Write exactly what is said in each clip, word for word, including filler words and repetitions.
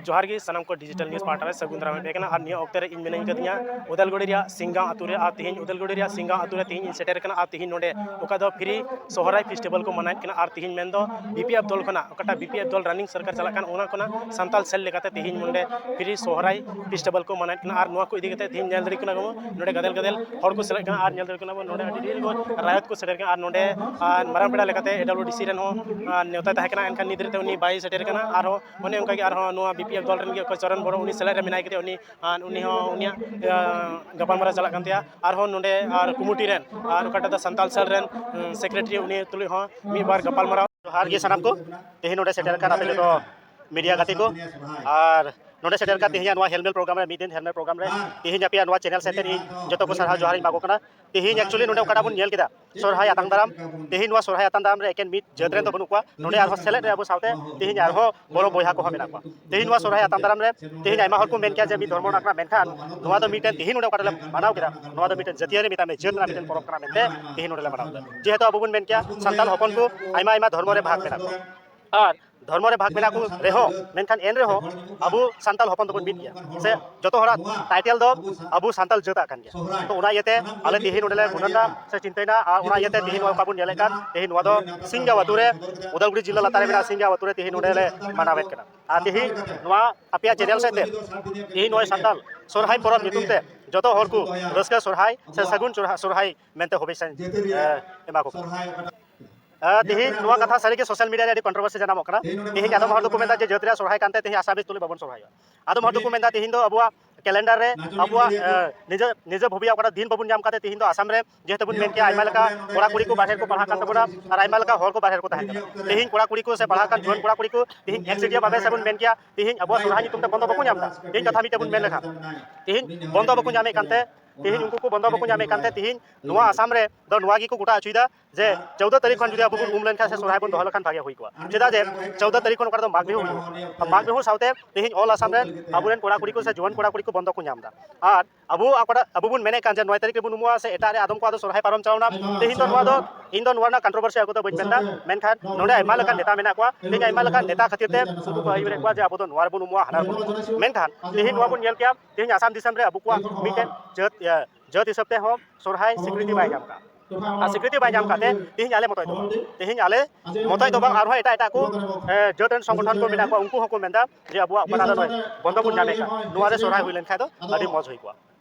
ᱡᱚᱦᱟᱨ ᱜᱮ ᱥᱟᱱᱟᱢ ᱠᱚ, ᱰᱤᱡᱤᱴᱟᱞ ᱱᱤᱭᱩᱡᱽ ᱯᱟᱦᱴᱟ ᱨᱮ ᱥᱟᱹᱜᱩᱱ ᱫᱟᱨᱟᱢ ᱮ ᱠᱟᱱᱟ᱾ ᱟᱨ ᱱᱤᱭᱟᱹ ᱚᱠᱛᱮ ᱨᱮ ᱤᱧ ᱢᱤᱱᱟᱹᱧ ᱠᱟᱫᱤᱧᱟ ᱩᱫᱟᱞᱜᱩᱲᱤ ᱨᱮᱭᱟᱜ ᱥᱤᱝᱜᱟᱢ ᱟᱹᱛᱩ ᱨᱮ᱾ ᱟᱨ ᱛᱤᱦᱤᱧ ᱩᱫᱟᱞᱜᱩᱲᱤ ᱨᱮᱭᱟᱜ ᱥᱤᱝᱜᱟᱢ ᱟᱹᱛᱩ ᱨᱮ ᱛᱤᱦᱤᱧ ᱤᱧ ᱥᱮᱴᱮᱨ ᱠᱟᱱᱟ᱾ ᱟᱨ ᱛᱤᱦᱤᱧ ᱱᱚᱰᱮ ᱚᱠᱟ ᱫᱚ ᱯᱷᱨᱤ ᱥᱚᱦᱨᱟᱭ ᱯᱷᱮᱥᱴᱤᱵᱷᱟᱞ ᱠᱚ ᱢᱟᱱᱟᱣᱮᱫ ᱠᱟᱱᱟ᱾ ᱟᱨ ᱛᱤᱦᱤᱧ ᱢᱮᱱᱫᱚ ᱵᱤ ᱯᱤ ᱮᱯᱷ ᱫᱚᱞ ᱠᱷᱚᱱᱟᱜ, ᱚᱠᱟᱴᱟᱜ ᱵᱤ ᱯᱤ ᱮᱯᱷ ᱫᱚᱞ ᱨᱟᱱᱤᱝ ᱥᱚᱨᱠᱟᱨ ᱪᱟᱞᱟᱜ ᱠᱟᱱ, ᱚᱱᱟ ᱠᱷᱚᱱᱟᱜ ᱥᱟᱱᱛᱟᱞ ᱥᱮᱞ ᱞᱮᱠᱟᱛᱮ ᱛᱤᱦᱤᱧ ᱱᱚᱰᱮ ᱯᱷᱨᱤ ᱥᱚᱦᱨᱟᱭ ᱯᱷᱮᱥᱴᱤᱵᱷᱟᱞ ᱠᱚ ᱢᱟᱱᱟᱣᱮᱫ ᱠᱟᱱᱟ᱾ ᱟᱨ ᱱᱚᱣᱟ ᱠᱚ ᱤᱫᱤ ᱠᱟᱛᱮ ᱛᱤᱦᱤᱧ ᱧᱮᱞ ᱫᱟᱲᱮᱭᱟᱜ ᱠᱟᱱᱟ ᱵᱚᱱ, ᱱᱚᱰᱮ ᱜᱟᱫᱮᱞ ᱜᱟᱫᱮᱞ ᱦᱚᱲ ᱠᱚ ᱥᱮᱞᱮᱫ ᱠᱟᱱᱟ᱾ ᱟᱨ ᱧᱮᱞ ᱫᱟᱲᱮᱭᱟᱜ ᱠᱟᱱᱟ ᱵᱚᱱ, ᱱᱚᱰᱮ ᱟᱹᱰᱤ ᱰᱷᱮᱨ ᱠᱚ ᱨᱟᱭᱚᱛ ᱠᱚ ᱥᱮᱴᱮᱨ ᱠᱟᱱᱟ᱾ ᱟᱨ ᱱᱚᱰᱮ ᱟᱨ ᱢᱟᱨᱟᱝ ᱯᱮᱲᱟ ᱞᱮᱠᱟᱛᱮ ᱮ ᱰᱟᱵᱞᱤᱭᱩ ᱰᱤ ᱥᱤ ᱨᱮᱱ ᱦᱚᱸ, ᱟᱨ, ᱱᱮᱣᱛᱟ ᱛᱟᱦᱮᱸ ᱠᱟᱱᱟ, ᱮᱱᱠᱷᱟᱱ ᱱᱤᱛ ᱫᱷᱟᱹᱨᱤᱡ ᱛᱮ ᱩᱱᱤ ᱵᱟᱭ ᱥᱮᱴᱮᱨ ᱠᱟᱱᱟ᱾ ᱟᱨᱦᱚᱸ ᱚᱱᱮ ᱚᱱᱠᱟ ᱜᱮ ᱟᱨᱦᱚᱸ ᱱᱚᱣᱟ ᱵᱤ ᱯᱤ ᱮᱯᱷ ᱫᱚᱞ ᱨᱮᱱ ᱜᱮ ᱚᱠᱚᱭ ᱪᱚᱨᱚᱱ ᱵᱚᱲᱚ, ᱩᱱᱤ ᱥᱮᱞᱮᱫ ᱨᱮ ᱢᱮᱱᱟᱭ ᱠᱟᱫᱮᱭᱟ, ᱩᱱᱤ, ᱟᱨ ᱩᱱᱤ ᱦᱚᱸ ᱩᱱᱤᱭᱟᱜ, ᱟᱸ, ᱜᱟᱯᱟᱞᱢᱟᱨᱟᱣ ᱪᱟᱞᱟᱜ ᱠᱟᱱ ᱛᱟᱭᱟ᱾ ᱟᱨᱦᱚᱸ ᱱᱚᱰᱮ ᱟᱨ ᱠᱚᱢᱤᱴᱤ ᱨᱮᱱ ᱟᱨ ᱚᱠᱟᱴᱟᱜ ᱫᱚ ᱥᱟᱱᱛᱟᱞ ᱥᱮᱞ ᱨᱮᱱ, ᱩᱸ, ᱥᱮᱠᱨᱮᱴᱟᱨᱤ, ᱩᱱᱤ ᱛᱩᱞᱩᱡ ᱦᱚᱸ ᱢᱤᱫ ᱵᱟᱨ ᱜᱟᱯᱟᱞᱢᱟᱨᱟᱣ᱾ ᱡᱚᱦᱟᱨ ᱜᱮ ᱥᱟᱱᱟᱢ ᱠᱚ, ᱛᱮᱦᱮᱧ ᱱᱚᱰᱮ ᱥᱮᱴᱮᱨ ᱟᱠᱟᱱ ᱟᱯᱮ ᱡᱚᱛᱚ ᱢᱤᱰᱤᱭᱟ ᱜᱟᱛᱮ ᱠᱚ, ᱟᱨ ᱱᱚᱰᱮ ᱥᱮᱴᱮᱨ ᱟᱠᱟᱱ ᱛᱮᱦᱮᱧᱟᱜ ᱱᱚᱣᱟ ᱦᱮᱞᱢᱮᱞ ᱯᱨᱳᱜᱨᱟᱢ ᱨᱮ, ᱢᱤᱫ ᱫᱤᱱ ᱦᱮᱞᱢᱮᱞ ᱯᱨᱳᱜᱨᱟᱢ ᱨᱮ ᱛᱮᱦᱮᱧ ᱟᱯᱮᱭᱟᱜ ᱱᱚᱣᱟ ᱪᱮᱱᱮᱞ ᱥᱮᱫ ᱛᱮ ᱤᱧ ᱡᱚᱛᱚ ᱠᱚ ᱥᱟᱨᱦᱟᱣ ᱡᱚᱦᱟᱨ ᱤᱧ ᱮᱢᱟ ᱠᱚ ᱠᱟᱱᱟ᱾ ᱛᱮᱦᱮᱧ actually ᱱᱚᱰᱮ ᱚᱠᱟᱴᱟᱜ ᱵᱚᱱ ᱧᱮᱞ ᱠᱮᱫᱟ, ᱥᱚᱨᱦᱟᱭ ᱟᱛᱟᱝ ᱫᱟᱨᱟᱢ, ᱛᱮᱦᱮᱧ ᱱᱚᱣᱟ ᱥᱚᱨᱦᱟᱭ ᱟᱛᱟᱝ ᱫᱟᱨᱟᱢ ᱨᱮ ᱮᱠᱮᱱ ᱢᱤᱫ ᱡᱟᱹᱛ ᱨᱮᱱ ᱫᱚ ᱵᱟᱹᱱᱩᱜ ᱠᱚᱣᱟ, ᱱᱚᱰᱮ ᱟᱨᱦᱚᱸ ᱥᱮᱞᱮᱫ ᱨᱮ ᱟᱵᱚ ᱥᱟᱶᱛᱮ ᱛᱮᱦᱮᱧ ᱟᱨᱦᱚᱸ ᱵᱚᱲᱚ ᱵᱚᱭᱦᱟ ᱠᱚᱦᱚᱸ ᱢᱮᱱᱟᱜ ᱠᱚᱣᱟ᱾ ᱛᱮᱦᱮᱧ ᱱᱚᱣᱟ ᱥᱚᱨᱦᱟᱭ ᱟᱛᱟᱝ ᱫᱟᱨᱟᱢ ᱨᱮ ᱛᱮᱦᱮᱧ ᱟᱭᱢᱟ ᱦᱚᱲ ᱠᱚ ᱢᱮᱱ ᱠᱮᱭᱟ ᱡᱮ ᱢᱤᱫ ᱫᱷᱚᱨᱢᱚ ᱨᱮᱱᱟᱜ ᱠᱟᱱᱟ, ᱢᱮᱱᱠᱷᱟᱱ ᱱᱚᱣᱟ ᱫᱚ ᱢᱤᱫᱴᱮᱱ ᱛᱮᱦᱮᱧ ᱱᱚᱰᱮ ᱚᱠᱟᱴᱟᱜ ᱞᱮ ᱢᱟᱱᱟᱣ ᱠᱮᱫᱟ, ᱱᱚᱣᱟ ᱫᱚ ᱢᱤᱫᱴᱮᱱ ᱡᱟᱹᱛᱤᱭᱟᱹᱨᱤ ᱢᱤᱫᱴᱟᱝ ᱡᱟᱹᱛ ᱨᱮᱱᱟᱜ ᱢᱤᱫᱴᱮᱱ ᱯᱚᱨᱚᱵᱽ ᱠᱟᱱᱟ ᱢᱮᱱᱛᱮ ᱛᱮᱦᱮᱧ ᱱᱚᱰᱮ ᱞᱮ ᱢᱟᱱᱟᱣ ᱮᱫᱟ᱾ ᱡᱮᱦᱮᱛᱩ ᱟᱵᱚ ᱵᱚᱱ ᱢᱮᱱ ᱠᱮᱭᱟ ᱥᱟᱱᱛᱟᱲ ᱦᱚᱯᱚᱱ ᱠᱚ ᱟᱭᱢᱟ ᱟᱭᱢᱟ ᱫᱷᱚᱨᱢᱚ ᱨᱮ ᱵᱷᱟᱜᱽ ᱢᱮᱱᱟᱜ ᱠᱚᱣᱟ, ᱟᱨ ᱫᱷᱚᱨᱢᱚ ᱨᱮ ᱵᱷᱟᱜᱽ ᱢᱮᱱᱟᱜ ᱠᱚ ᱨᱮᱦᱚᱸ, ᱢᱮᱱᱠᱷᱟᱱ ᱮᱱ ᱨᱮᱦᱚᱸ ᱟᱵᱚ ᱥᱟᱱᱛᱟᱲ ᱦᱚᱯᱚᱱ ᱫᱚᱵᱚᱱ ᱢᱤᱫ ᱜᱮᱭᱟ, ᱥᱮ ᱡᱚᱛᱚ ᱦᱚᱲᱟᱜ ᱴᱟᱭᱴᱮᱞ ᱫᱚ ᱟᱵᱚ ᱥᱟᱱᱛᱟᱲ ᱡᱟᱹᱛᱟᱜ ᱠᱟᱱ ᱜᱮᱭᱟ᱾ ᱛᱚ ᱚᱱᱟ ᱤᱭᱟᱹᱛᱮ ᱟᱞᱮ ᱛᱮᱦᱮᱧ ᱱᱚᱰᱮ ᱞᱮ ᱜᱩᱱᱟᱹᱱᱟ ᱥᱮ ᱪᱤᱱᱛᱟᱹᱭᱮᱱᱟ, ᱟᱨ ᱚᱱᱟ ᱤᱭᱟᱹᱛᱮ ᱛᱮᱦᱮᱧ ᱱᱚᱣᱟ ᱚᱠᱟ ᱵᱚᱱ ᱧᱮᱞᱮᱫ ᱠᱟᱱ, ᱛᱮᱦᱮᱧ ᱱᱚᱣᱟ ᱫᱚ ᱥᱤᱝᱜᱟᱣ ᱟᱹᱛᱩ ᱨᱮ, ᱩᱫᱟᱞᱜᱩᱲᱤ ᱡᱮᱞᱟ ᱞᱟᱛᱟᱨ ᱨᱮ ᱢᱮᱱᱟᱜ ᱥᱤᱝᱜᱟᱣ ᱟᱹᱛᱩ ᱨᱮ ᱛᱮᱦᱮᱧ ᱱᱚᱰᱮ ᱞᱮ ᱢᱟᱱᱟᱣᱮᱫ ᱠᱟᱱᱟ᱾ ᱟᱨ ᱛᱮᱦᱮᱧ ᱱᱚᱣᱟ ᱟᱯᱮᱭᱟᱜ ᱪᱮᱱᱮᱞ ᱥᱮᱫ ᱛᱮ ᱛᱮᱦᱮᱧ ᱱᱚᱜᱼᱚᱭ ᱥᱟᱱᱛᱟᱲ ᱥᱚᱨᱦᱟᱭ ᱯᱚᱨᱚᱵᱽ ᱧᱩᱛᱩᱢ ᱛᱮ ᱡᱚᱛᱚ ᱦᱚᱲ ᱠᱚ ᱨᱟᱹᱥᱠᱟᱹ ᱥᱚᱨᱦᱟᱭ ᱥᱮ ᱥᱟᱹᱜᱩᱱ ᱥᱚᱨᱦᱟᱭ, ᱥᱚᱨᱦᱟᱭ ᱢᱮᱱᱛᱮ ᱦᱩᱵᱤᱥ ᱤᱧ, ᱮ, ᱮᱢᱟ ᱠᱚ ᱠᱟᱱᱟ᱾ ᱮ, ᱛᱮᱦᱮᱧ ᱱᱚᱣᱟ ᱠᱟᱛᱷᱟ ᱥᱟᱹᱨᱤᱜᱮ ᱥᱳᱥᱟᱞ ᱢᱤᱰᱤᱭᱟ ᱨᱮ ᱟᱹᱰᱤ ᱠᱚᱱᱴᱨᱳᱵᱷᱟᱨᱥᱤ ᱡᱟᱱᱟᱢᱚᱜ ᱠᱟᱱᱟ᱾ ᱛᱮᱦᱮᱧ ᱟᱫᱚᱢ ᱦᱚᱲ ᱫᱚᱠᱚ ᱢᱮᱱᱫᱟ ᱡᱮ ᱡᱟᱹᱛ ᱨᱮᱭᱟᱜ ᱥᱚᱨᱦᱟᱭ ᱠᱟᱱᱛᱮ ᱛᱮᱦᱮᱧ ᱟᱥᱟᱢᱤᱡ ᱛᱩᱞᱩᱡ ᱵᱟᱵᱚᱱ ᱥᱚᱨᱦᱟᱭᱚᱜᱼᱟ᱾ ᱟᱫᱚᱢ ᱦᱚᱲ ᱫᱚᱠᱚ ᱢᱮᱱᱫᱟ ᱛᱮᱦᱮᱧ ᱫᱚ ᱟᱵᱚᱣᱟᱜ ᱠᱮᱞᱮᱱᱰᱟᱨ ᱨᱮ ᱟᱵᱚᱣᱟᱜ, ᱮ, ᱱᱤᱡᱮ, ᱱᱤᱡᱮ ᱵᱷᱟᱵᱤᱭᱟᱜ ᱚᱠᱟᱴᱟᱜ ᱫᱤᱱ ᱵᱟᱵᱚᱱ ᱧᱟᱢ ᱠᱟᱛᱮ ᱛᱮᱦᱮᱧ ᱫᱚ ᱟᱥᱟᱢ ᱨᱮ ᱡᱮᱦᱮᱛᱩ ᱵᱚᱱ ᱢᱮᱱ ᱠᱮᱭᱟ ᱟᱭᱢᱟ ᱞᱮᱠᱟ ᱠᱚᱲᱟ ᱠᱩᱲᱤ ᱠᱚ ᱵᱟᱨᱦᱮ ᱨᱮᱠᱚ ᱯᱟᱲᱦᱟᱜ ᱠᱟᱱ ᱛᱟᱵᱚᱱᱟ ᱟᱨ ᱟᱭᱢᱟ ᱞᱮᱠᱟ ᱦᱚᱲ ᱠᱚ ᱵᱟᱨᱦᱮ ᱨᱮᱠᱚ ᱛᱟᱦᱮᱱ ᱠᱟᱱᱟ᱾ ᱛᱮᱦᱮᱧ ᱠᱚᱲᱟ ᱠᱩᱲᱤ ᱠᱚ ᱥᱮ ᱯᱟᱲᱦᱟᱜ ᱠᱟᱱ ᱡᱩᱣᱟᱹᱱ ᱠᱚᱲᱟ ᱠᱩᱲᱤ ᱠᱚ ᱛᱮᱦᱮᱧ ᱮᱠ ᱪᱤᱴᱤᱭᱟ ᱵᱷᱟᱵᱮ ᱥᱮ ᱵᱚᱱ ᱢᱮᱱ ᱠᱮᱭᱟ ᱛᱮᱦᱮᱧ ᱟᱵᱚᱣᱟᱜ ᱥᱚᱨᱦᱟᱭ ᱧᱩᱛᱩᱢ ᱛᱮ ᱵᱚᱱᱫᱚ ᱵᱟᱠᱚ ᱧᱟᱢ ᱮᱫᱟ᱾ ᱛᱮᱦᱮᱧ ᱠᱟᱛᱷᱟ ᱢᱤᱫᱴᱮᱱ ᱵᱚᱱ ᱢᱮᱱ ᱞᱮᱠᱷᱟᱱ ᱛᱮᱦᱮᱧ ᱵᱚᱱᱫᱚ ᱵᱟᱠᱚ ᱧᱟᱢᱮᱫ ᱠᱟᱱᱛᱮ ᱛᱮᱦᱮᱧ ᱩᱱᱠᱩ ᱠᱚ ᱵᱚᱱᱫᱚ ᱵᱟᱠᱚ ᱧᱟᱢᱮᱫ ᱠᱟᱱᱛᱮ ᱛᱮᱦᱮᱧ ᱱᱚᱣᱟ ᱟᱥᱟᱢ ᱨᱮ ᱫᱚ ᱱᱚᱣᱟ ᱜᱮᱠᱚ ᱜᱚᱴᱟ ᱦᱚᱪᱚᱭᱮᱫᱟ ᱡᱮ ᱪᱳᱫᱽᱫᱚ ᱛᱟᱹᱨᱤᱠᱷ ᱠᱷᱚᱱ ᱡᱩᱫᱤ ᱟᱵᱚ ᱵᱚᱱ ᱩᱢ ᱞᱮᱱᱠᱷᱟᱱ ᱥᱮ ᱥᱚᱨᱦᱟᱭ ᱵᱚᱱ ᱫᱚᱦᱚ ᱞᱮᱠᱷᱟᱱ ᱵᱷᱟᱜᱮ ᱦᱩᱭ ᱠᱚᱜᱼᱟ᱾ ᱪᱮᱫᱟᱜ ᱡᱮ ᱪᱳᱫᱽᱫᱚ ᱛᱟᱹᱨᱤᱠᱷ ᱠᱷᱚᱱ ᱚᱠᱟ ᱨᱮᱫᱚ ᱢᱟᱜᱽ ᱵᱤᱦᱩ ᱦᱩᱭᱩᱜᱼᱟ᱾ ᱢᱟᱜᱽ ᱵᱤᱦᱩ ᱥᱟᱶᱛᱮ ᱛᱮᱦᱮᱧ all ᱟᱥᱟᱢ ᱨᱮᱱ ᱟᱵᱚᱨᱮᱱ ᱠᱚᱲᱟ ᱠᱩᱲᱤ ᱠᱚ ᱥᱮ ᱡᱩᱣᱟᱹᱱ ᱠᱚᱲᱟ ᱠᱩᱲᱤ ᱠᱚ ᱵᱚᱱᱫᱚ ᱠᱚ ᱧᱟᱢ ᱮᱫᱟ᱾ ᱟᱨ ᱟᱵᱚ ᱚᱠᱟᱴᱟᱜ ᱟᱵᱚ ᱵᱚᱱ ᱢᱮᱱᱮᱫ ᱠᱟᱱ ᱡᱮ ᱱᱚᱭ ᱛᱟᱹᱨᱤᱠᱷ ᱨᱮᱵᱚᱱ ᱩᱢᱩᱜᱼᱟ ᱥᱮ ᱮᱴᱟᱜ ᱨᱮ ᱟᱫᱚᱢ ᱠᱚᱣᱟᱜ ᱫᱚ ᱥᱚᱨᱦᱟᱭ ᱯᱟᱨᱚᱢ ᱪᱟᱞᱟᱣᱱᱟ, ᱛᱮᱦᱮᱧ ᱫᱚ ᱱᱚᱣᱟ ᱫᱚ ᱤᱧ ᱫᱚ ᱱᱚᱣᱟ ᱨᱮᱱᱟᱜ controversy ᱟᱹᱜᱩ ᱫᱚ ᱵᱟᱹᱧ ᱢᱮᱱᱫᱟ, ᱢᱮᱱᱠᱷᱟᱱ ᱱᱚᱰᱮ ᱟᱭᱢᱟ ᱞᱮᱠᱟᱱ ᱱᱮᱛᱟ ᱢᱮᱱᱟᱜ ᱠᱚᱣᱟ᱾ ᱛᱮᱦᱮᱧ ᱟᱭᱢᱟ ᱞᱮᱠᱟᱱ ᱱᱮᱛᱟ ᱠᱷᱟᱹᱛᱤᱨ ᱛᱮ ᱩᱱᱠᱩ ᱠᱚ ᱟᱹᱭᱩᱨᱮᱫ ᱠᱚᱣᱟ ᱡᱮ ᱟᱵᱚ ᱫᱚ ᱱᱚᱣᱟ ᱨᱮᱵᱚᱱ ᱩᱢᱩᱜᱼᱟ, ᱦᱟᱱᱟ ᱨᱮᱵᱚᱱ ᱩᱢᱩᱜᱼᱟ᱾ ᱢᱮᱱᱠᱷᱟᱱ ᱛᱮᱦᱮᱧ ᱱᱚᱣᱟ ᱵᱚᱱ ᱧᱮᱞ ᱠᱮᱭᱟ, ᱛᱮᱦᱮᱧ ᱟᱥᱟᱢ ᱫᱤᱥᱚᱢ ᱨᱮ ᱟᱵᱚ ᱠᱚᱣᱟᱜ ᱢᱤᱫᱴᱮᱱ ᱡᱟᱹᱛ, ᱤᱭᱟᱹ, ᱡᱟᱹᱛ ᱦᱤᱥᱟᱹᱵ ᱛᱮᱦᱚᱸ ᱥᱚᱨᱦᱟᱭ ᱥᱤᱠᱨᱤᱛᱤ ᱵᱟᱭ ᱧᱟᱢ ᱠᱟᱜᱼᱟ᱾ ᱟᱨ ᱥᱤᱠᱨᱤᱛᱤ ᱵᱟᱭ ᱧᱟᱢ ᱠᱟᱜ ᱛᱮ ᱛᱮᱦᱮᱧ ᱟᱞᱮ ᱢᱚᱛᱚᱡ ᱫᱚ ᱵᱟᱝ, ᱛᱮᱦᱮᱧ ᱟᱞᱮ ᱢᱚᱛᱚᱡ ᱫᱚ ᱵᱟᱝ, ᱟᱨᱦᱚᱸ ᱮᱴᱟᱜ ᱮᱴᱟᱜ ᱠᱚ, ᱮ, ᱡᱟᱹᱛ ᱨᱮᱱ ᱥᱚᱝᱜᱚᱴᱷᱚᱱ ᱠᱚ ᱢᱮᱱᱟᱜ ᱠᱚᱣᱟ, ᱩᱱᱠᱩ ᱦᱚᱸᱠᱚ ᱢᱮᱱᱫᱟ ᱡᱮ ᱟᱵᱚᱣᱟᱜ ᱚᱠᱟᱴᱟᱜ ᱫᱚ ᱱᱚᱜᱼᱚᱭ ᱵᱚᱱᱫᱚ ᱵᱚᱱ ᱧᱟᱢᱮᱫ ᱠᱟᱱ, ᱱᱚᱣᱟ ᱨᱮ ᱥᱚᱨᱦᱟᱭ ᱦᱩᱭ ᱞᱮᱱᱠᱷᱟᱱ ᱫᱚ ᱟᱹᱰᱤ ᱢᱚᱡᱽ ᱦᱩᱭ ᱠᱚᱜᱼᱟ᱾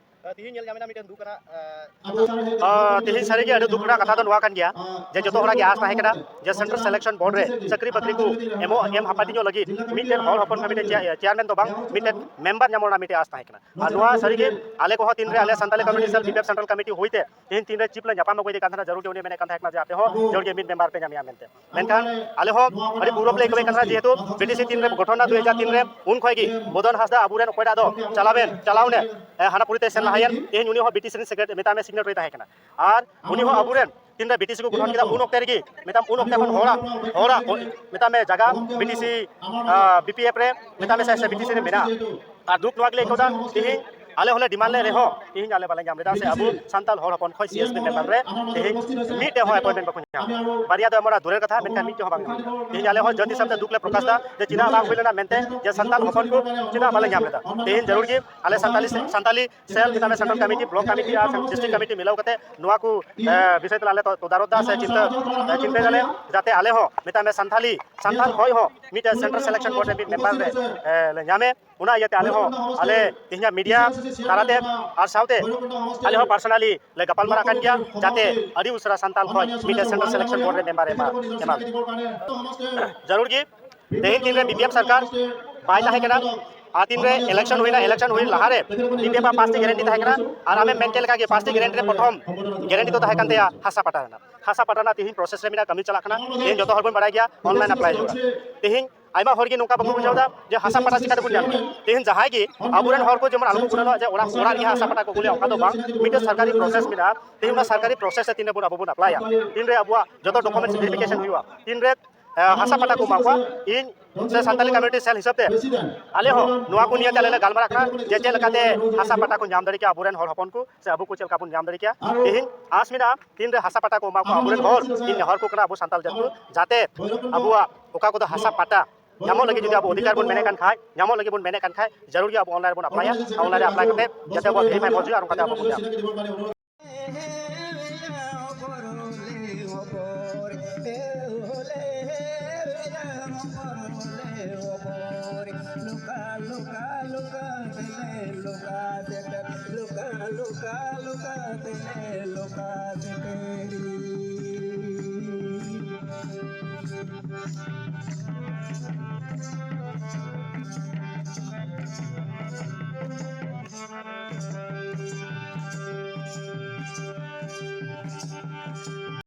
ᱛᱮᱦᱮᱧ ᱧᱮᱞ ᱧᱟᱢᱮᱱᱟ ᱢᱤᱫᱴᱮᱱ ᱫᱩᱠ ᱨᱮᱱᱟᱜ, ᱮ, ᱟᱨ ᱛᱮᱦᱮᱧ ᱥᱟᱹᱨᱤᱜᱮ ᱟᱹᱰᱤ ᱫᱩᱠ ᱨᱮᱱᱟᱜ ᱠᱟᱛᱷᱟ ᱫᱚ ᱱᱚᱣᱟ ᱠᱟᱱ ᱜᱮᱭᱟ ᱡᱮ ᱡᱚᱛᱚ ᱦᱚᱲᱟᱜ ᱜᱮ ᱟᱸᱥ ᱛᱟᱦᱮᱸ ᱠᱟᱱᱟ ᱡᱮ Central Selection Board ᱨᱮ ᱪᱟᱹᱠᱨᱤ ᱵᱟᱹᱠᱨᱤ ᱠᱚ ᱮᱢᱚᱜ, ᱮᱢ ᱦᱟᱹᱯᱟᱹᱴᱤᱧᱚᱜ ᱞᱟᱹᱜᱤᱫ ᱢᱤᱫᱴᱮᱱ ᱦᱚᱲ ᱦᱚᱯᱚᱱ ᱠᱷᱚᱱ ᱢᱤᱫᱴᱮᱱ ᱪᱮᱭᱟ-, chairman ᱫᱚ ᱵᱟᱝ, ᱢᱤᱫᱴᱮᱱ member ᱧᱟᱢᱚᱜ ᱨᱮᱱᱟᱜ ᱢᱤᱫᱴᱮᱱ ᱟᱸᱥ ᱛᱟᱦᱮᱸ ᱠᱟᱱᱟ᱾ ᱟᱨ ᱱᱚᱣᱟ ᱥᱟᱹᱨᱤᱜᱮ ᱟᱞᱮ ᱠᱚᱦᱚᱸ ᱛᱤᱱᱨᱮ ᱟᱞᱮ Santali community cell BPF Central Committee ᱦᱩᱭᱛᱮ ᱛᱮᱦᱮᱧ ᱛᱤᱱᱨᱮ chief ᱞᱮ ᱧᱟᱯᱟᱢ ᱟᱹᱜᱩᱭᱮᱫ ᱠᱟᱱ ᱛᱟᱦᱮᱱᱟ, ᱡᱟᱹᱨᱩᱲ ᱜᱮ ᱩᱱᱤ ᱢᱮᱱᱮᱫ ᱠᱟᱱ ᱛᱟᱦᱮᱸ ᱠᱟᱱᱟ ᱡᱮ ᱟᱯᱮ ᱦᱚᱸ ᱡᱟᱹᱨᱩᱲ ᱜᱮ ᱢᱤᱫ member ᱯᱮ ᱧᱟᱢᱮᱭᱟ ᱢᱮᱱᱛᱮ᱾ ᱢᱮᱱᱠᱷᱟᱱ ᱟᱞᱮ ᱦᱚᱸ ᱟᱹᱰᱤ ᱜᱚᱨᱚᱵᱽ ᱞᱮ ᱟᱹᱭᱠᱟᱹᱣᱮᱫ ᱠᱟᱱ ᱛᱟᱦᱮᱱᱟ, ᱡᱮᱦᱮᱛᱩ BTC ᱛᱤᱱᱨᱮ ᱜᱚᱴᱷᱚᱱ ᱮᱱᱟ ᱫᱩ ᱦᱟᱡᱟᱨ ᱛᱤᱱ ᱨᱮ, ᱩᱱ ᱠᱷᱚᱱ ᱜᱮ ᱢᱚᱫᱚᱱ ᱦᱟᱸᱥᱫᱟ ᱟᱵᱚᱨᱮᱱ ᱚᱠᱚᱭᱴᱟᱜ ᱫᱚ ᱪᱟᱞᱟᱣᱮᱱ, ᱪᱟᱞᱟᱣᱱᱮ, ᱮ, ᱦᱟᱱᱟ ᱯᱩᱨᱤ ᱛᱮ ᱥᱮᱱ ᱞᱟᱦᱟᱭᱮᱱ, ᱛᱮᱦᱮᱧ ᱩᱱᱤ ᱦᱚᱸ BTC ᱨᱮᱱ secret-, ᱢᱮᱛᱟᱜ ᱢᱮ signatory ᱛᱟᱦᱮᱸ ᱠᱟᱱᱟ᱾ ᱟᱨ ᱩᱱᱤ ᱦᱚᱸ ᱟᱵᱚᱨᱮᱱ ᱛᱤᱱᱨᱮ BTC ᱠᱚ ᱜᱚᱴᱷᱚᱱ ᱠᱮᱫᱟ, ᱩᱱ ᱚᱠᱛᱮ ᱨᱮᱜᱮ ᱢᱮᱛᱟᱢ, ᱩᱱ ᱚᱠᱛᱮ ᱠᱷᱚᱱ ᱦᱚᱲᱟᱜ, ᱦᱚᱲᱟᱜ ᱚ-, ᱢᱮᱛᱟᱜ ᱢᱮ ᱡᱟᱭᱜᱟ BTC, ᱟ, BPF ᱨᱮ ᱢᱮᱛᱟᱜ ᱢᱮ ᱥᱮ, ᱥᱮ BTC ᱨᱮ ᱢᱮᱱᱟᱜᱼᱟ᱾ ᱟᱨ ᱫᱩᱠ ᱱᱚᱣᱟ ᱜᱮᱞᱮ ᱟᱹᱭᱠᱟᱹᱣ ᱮᱫᱟ, ᱛᱮᱦᱮᱧ ᱟᱞᱮ ᱦᱚᱸᱞᱮ demand ᱞᱮᱫ ᱨᱮᱦᱚᱸ ᱛᱮᱦᱮᱧ ᱟᱞᱮ ᱵᱟᱞᱮ ᱧᱟᱢ ᱞᱮᱫᱟ, ᱥᱮ ᱟᱵᱚ ᱥᱟᱱᱛᱟᱲ ᱦᱚᱲ ᱦᱚᱯᱚᱱ ᱠᱷᱚᱱ CSB member ᱨᱮ ᱛᱮᱦᱮᱧ ᱢᱤᱫᱴᱮᱱ ᱦᱚᱸ appointment ᱵᱟᱠᱚ ᱧᱟᱢ ᱞᱮᱫᱟ᱾ ᱵᱟᱨᱭᱟ ᱫᱚ ᱮᱢ ᱚᱱᱟ ᱫᱩᱨᱮᱨ ᱠᱟᱛᱷᱟ, ᱢᱮᱱᱠᱷᱟᱱ ᱢᱤᱫᱴᱮᱱ ᱦᱚᱸ ᱵᱟᱝ ᱧᱟᱢ ᱞᱮᱫᱟ᱾ ᱛᱮᱦᱮᱧ ᱟᱞᱮ ᱦᱚᱸ ᱡᱟᱹᱛᱤ ᱥᱟᱶᱛᱮ ᱫᱩᱠ ᱞᱮ ᱯᱨᱚᱠᱟᱥ ᱮᱫᱟ ᱡᱮ ᱪᱮᱫᱟᱜ ᱵᱟᱝ ᱦᱩᱭ ᱞᱮᱱᱟ ᱢᱮᱱᱛᱮ, ᱡᱮ ᱥᱟᱱᱛᱟᱲ ᱦᱚᱯᱚᱱ ᱠᱚ ᱪᱮᱫᱟᱜ ᱵᱟᱞᱮ ᱧᱟᱢ ᱞᱮᱫᱟ᱾ ᱛᱮᱦᱮᱧ ᱡᱟᱹᱨᱩᱲ ᱜᱮ ᱟᱞᱮ ᱥᱟᱱᱛᱟᱞᱤ, ᱥᱟᱱᱛᱟᱞᱤ cell ᱢᱮᱛᱟᱜ ᱢᱮ, central committee, block committee ᱟᱨ district committee ᱢᱤᱞᱟᱹᱣ ᱠᱟᱛᱮ ᱱᱚᱣᱟ ᱠᱚ, ᱮ, ᱵᱤᱥᱚᱭ ᱛᱮ ᱟᱞᱮ ᱛᱚ-, ᱛᱚᱫᱟᱨᱚᱛ ᱫᱟ ᱥᱮ ᱪᱤᱱᱛᱟᱹ, ᱮ, ᱪᱤᱱᱛᱟᱹᱭ ᱫᱟᱞᱮ ᱡᱟᱛᱮ ᱟᱞᱮ ᱦᱚᱸ ᱢᱮᱛᱟᱜ ᱢᱮ ᱥᱟᱱᱛᱟᱞᱤ, ᱥᱟᱱᱛᱟᱞ ᱠᱷᱚᱡ ᱦᱚᱸ ᱢᱤᱫᱴᱮᱱ Central Selection Board ᱨᱮ ᱢᱤᱫ member ᱞᱮ, ᱮ, ᱞᱮ ᱧᱟᱢᱮ᱾ ᱚᱱᱟ ᱤᱭᱟᱹᱛᱮ ᱟᱞᱮ ᱦᱚᱸ ᱟᱞᱮ ᱛᱮᱦᱮᱧᱟᱜ media ᱛᱟᱞᱟᱛᱮ ᱟᱨ ᱥᱟᱶᱛᱮ ᱟᱞᱮ ᱦᱚᱸ personally ᱞᱮ ᱜᱟᱯᱟᱞ ᱢᱟᱨᱟᱜ ᱠᱟᱱ ᱜᱮᱭᱟ, ᱡᱟᱛᱮ ᱟᱹᱰᱤ ᱩᱥᱟᱹᱨᱟ ᱥᱟᱱᱛᱟᱞ ᱠᱷᱚᱡ ᱢᱤᱫᱴᱮᱱ Central Selection Board ᱨᱮ member ᱮ ᱮᱢᱟ, ᱮᱢᱟ ᱞᱮ᱾ ᱡᱟᱹᱨᱩᱲ ᱜᱮ ᱛᱮᱦᱮᱧ ᱫᱤᱱ ᱨᱮ BPF ᱥᱚᱨᱠᱟᱨ ᱵᱟᱭ ᱛᱟᱦᱮᱸ ᱠᱟᱱᱟ, ᱟᱨ ᱛᱤᱱ ᱨᱮ election ᱦᱩᱭᱱᱟ, election ᱦᱩᱭ ᱞᱟᱦᱟ ᱨᱮ BPF ᱟᱜ ᱯᱟᱸᱪᱴᱤ guarantee ᱛᱟᱦᱮᱸ ᱠᱟᱱᱟ, ᱟᱨ ᱟᱢᱮᱢ ᱢᱮᱱ ᱠᱮᱫ ᱞᱮᱠᱟ ᱜᱮ ᱯᱟᱸᱪᱴᱤ guarantee ᱨᱮ ᱯᱨᱚᱛᱷᱚᱢ guarantee ᱫᱚ ᱛᱟᱦᱮᱸ ᱠᱟᱱ ᱛᱟᱭᱟ ᱦᱟᱥᱟ ᱯᱟᱴᱟ ᱨᱮᱱᱟᱜ᱾ ᱦᱟᱥᱟ ᱯᱟᱴᱟ ᱨᱮᱱᱟᱜ ᱛᱮᱦᱮᱧ process ᱨᱮ ᱢᱮᱱᱟᱜᱼᱟ, ᱠᱟᱹᱢᱤ ᱪᱟᱞᱟᱜ ᱠᱟᱱᱟ, ᱛᱮᱦᱮᱧ ᱡᱚᱛᱚ ᱦᱚᱲ ᱵᱚᱱ ᱵᱟᱲᱟᱭ ᱜᱮᱭᱟ online apply ᱦᱩᱭᱩᱜᱼᱟ᱾ ᱛᱮᱦᱮᱧ ᱟᱭᱢᱟ ᱦᱚᱲ ᱜᱮ ᱱᱚᱝᱠᱟ ᱵᱟᱠᱚ ᱵᱩᱡᱷᱟᱹᱣ ᱮᱫᱟ ᱡᱮ ᱦᱟᱥᱟ ᱯᱟᱴᱟ ᱪᱤᱠᱟᱹ ᱛᱮᱵᱚᱱ ᱧᱟᱢ ᱠᱮᱭᱟ᱾ ᱛᱮᱦᱮᱧ ᱡᱟᱦᱟᱸᱭ ᱜᱮ ᱟᱵᱚᱨᱮᱱ ᱦᱚᱲ ᱠᱚ ᱡᱮᱢᱚᱱ ᱟᱞᱚ ᱠᱚ ᱜᱩᱱᱟᱹᱱᱚᱜ ᱡᱮ ᱚᱲᱟᱜ, ᱚᱲᱟᱜ ᱨᱮᱜᱮ ᱦᱟᱥᱟ ᱯᱟᱴᱟ ᱠᱚ ᱟᱹᱜᱩ ᱞᱮᱭᱟ, ᱚᱱᱠᱟ ᱫᱚ ᱵᱟᱝ᱾ ᱢᱤᱫᱴᱮᱱ ᱥᱚᱨᱠᱟᱨᱤ process ᱢᱮᱱᱟᱜᱼᱟ, ᱛᱮᱦᱮᱧ ᱚᱱᱟ ᱥᱚᱨᱠᱟᱨᱤ process ᱨᱮ ᱛᱤᱱᱟᱹᱜ ᱵᱚᱱ ᱟᱵᱚ ᱵᱚᱱ ᱟᱯᱞᱟᱭᱟ, ᱛᱤᱱᱨᱮ ᱟᱵᱚᱣᱟᱜ ᱡᱚᱛᱚ documents verification ᱦᱩᱭᱩᱜᱼᱟ, ᱛᱤᱱᱨᱮ ᱮ, ᱦᱟᱥᱟ ᱯᱟᱴᱟ ᱠᱚ ᱮᱢᱟ ᱠᱚᱣᱟ᱾ ᱤᱧ ᱥᱮ ᱥᱟᱱᱛᱟᱞᱤ community cell ᱦᱤᱥᱟᱹᱵ ᱛᱮ ᱟᱞᱮ ᱦᱚᱸ ᱱᱚᱣᱟ ᱠᱚ ᱱᱤᱭᱮ ᱛᱮ ᱟᱞᱮ ᱞᱮ ᱜᱟᱞᱢᱟᱨᱟᱜ ᱠᱟᱱᱟ ᱡᱮ ᱪᱮᱫ ᱞᱮᱠᱟᱛᱮ ᱦᱟᱥᱟ ᱯᱟᱴᱟ ᱠᱚ ᱧᱟᱢ ᱫᱟᱲᱮ ᱠᱮᱭᱟ ᱟᱵᱚᱨᱮᱱ ᱦᱚᱲ ᱦᱚᱯᱚᱱ ᱠᱚ, ᱥᱮ ᱟᱵᱚ ᱠᱚ ᱪᱮᱫ ᱞᱮᱠᱟ ᱵᱚᱱ ᱧᱟᱢ ᱫᱟᱲᱮ ᱠᱮᱭᱟ᱾ ᱛᱮᱦᱮᱧ ᱟᱸᱥ ᱢᱮᱱᱟᱜᱼᱟ, ᱛᱤᱱᱨᱮ ᱦᱟᱥᱟ ᱯᱟᱴᱟ ᱠᱚ ᱮᱢᱟ ᱠᱚᱣᱟ ᱟᱵᱚᱨᱮᱱ ᱦᱚᱲ, ᱤᱧ ᱱᱮᱦᱚᱨ ᱠᱚ ᱠᱟᱱᱟ ᱟᱵᱚ ᱥᱟᱱᱛᱟᱞ ᱡᱟᱹᱛ ᱠᱚ, ᱡᱟᱛᱮ ᱟᱵᱚᱣᱟᱜ ᱚᱠᱟ ᱠᱚᱫᱚ ᱦᱟᱥᱟ ᱯᱟᱴᱟ ᱧᱟᱢᱚᱜ ᱞᱟᱹᱜᱤᱫ ᱡᱩᱫᱤ ᱟᱵᱚ ᱚᱫᱷᱤᱠᱟᱨ ᱵᱚᱱ ᱢᱮᱱᱮᱫ ᱠᱟᱱ ᱠᱷᱟᱡ, ᱧᱟᱢᱚᱜ ᱞᱟᱹᱜᱤᱫ ᱵᱚᱱ ᱢᱮᱱᱮᱫ ᱠᱟᱱ ᱠᱷᱟᱡ, ᱡᱟᱹᱨᱩᱲ ᱜᱮ ᱟᱵᱚ online ᱨᱮᱵᱚᱱ ᱟᱯᱞᱟᱭᱟ᱾ Online ᱨᱮ ᱟᱯᱞᱟᱭ ᱠᱟᱛᱮ ᱡᱟᱛᱮ ᱟᱵᱚᱣᱟᱜ verify ᱢᱚᱡᱽ ᱦᱩᱭᱩᱜᱼᱟ ᱟᱨ ᱚᱱᱠᱟᱛᱮ ᱟᱵᱚ ᱵᱚᱱ ᱧᱟᱢᱟ᱾